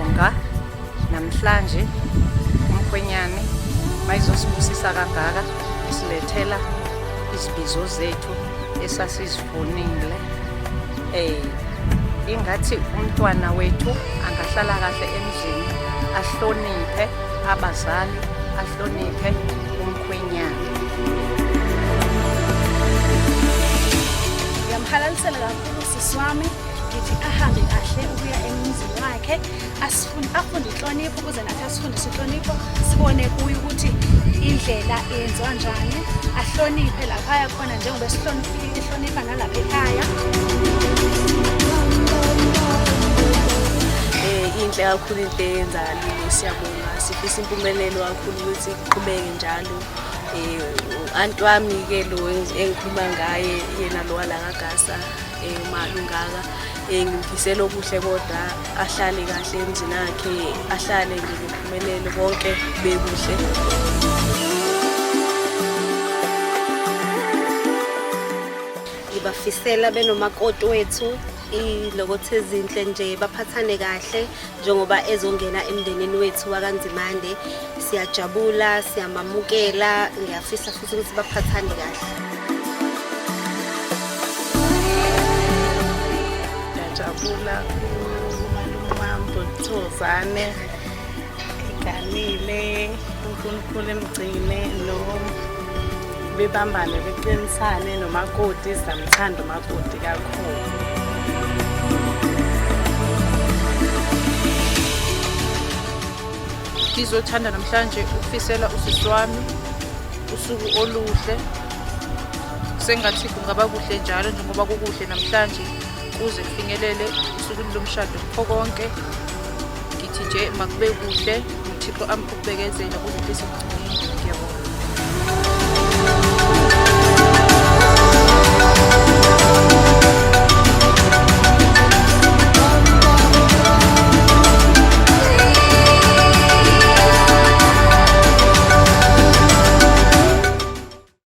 Siyabonga namhlanje umkhwenyane mayizosibusisa kangaka isilethela izibizo zethu esasizifunile. Ingathi umntwana wethu angahlala kahle emzini, ahloniphe abazali, ahloniphe umkhwenyana. Ngiyamhalalisela kakhulu usisi wami, ngithi ahambe kahle ukuya emzini wakhe, afunde inhlonipho ukuze nathi asifundise inhlonipho, sibone kuye ukuthi indlela yenziwa njani, ahloniphe lapha aya khona njengoba esihlonipha nalapha ekhaya. Inhle kakhulu into eyenzakalile, siyabonga, sifisa impumelelo kakhulu ukuthi iqhubeke njalo. U-anti wami-ke lo engikhuluma ngaye, yena lo wala kaGasa, uMalungaka, ngimfisela okuhle kodwa ahlale kahle emzini wakhe, ahlale nje ngempumelelo, konke kube kuhle. Ngibafisela benomakoti wethu ilokotho ezinhle nje, baphathane kahle njengoba ezongena emndenini wethu wakaNzimande. Siyajabula, siyamamukela, ngiyafisa futhi ukuthi baphathane kahle. Ngiyajabula umalume wami Bhuthozane eganile, uNkulunkulu emgcine no bebambane beqinisane nomakoti, samthanda umakoti kakhulu. Ngizothanda namhlanje ukufisela usisi wami usuku oluhle, sengathi kungaba kuhle njalo njengoba kukuhle namhlanje kuze kufinyelele usukwini lomshado. Kukho konke ngithi nje makube kuhle, uThixo amuphe ukubekezela kuze kuse ekugcineni.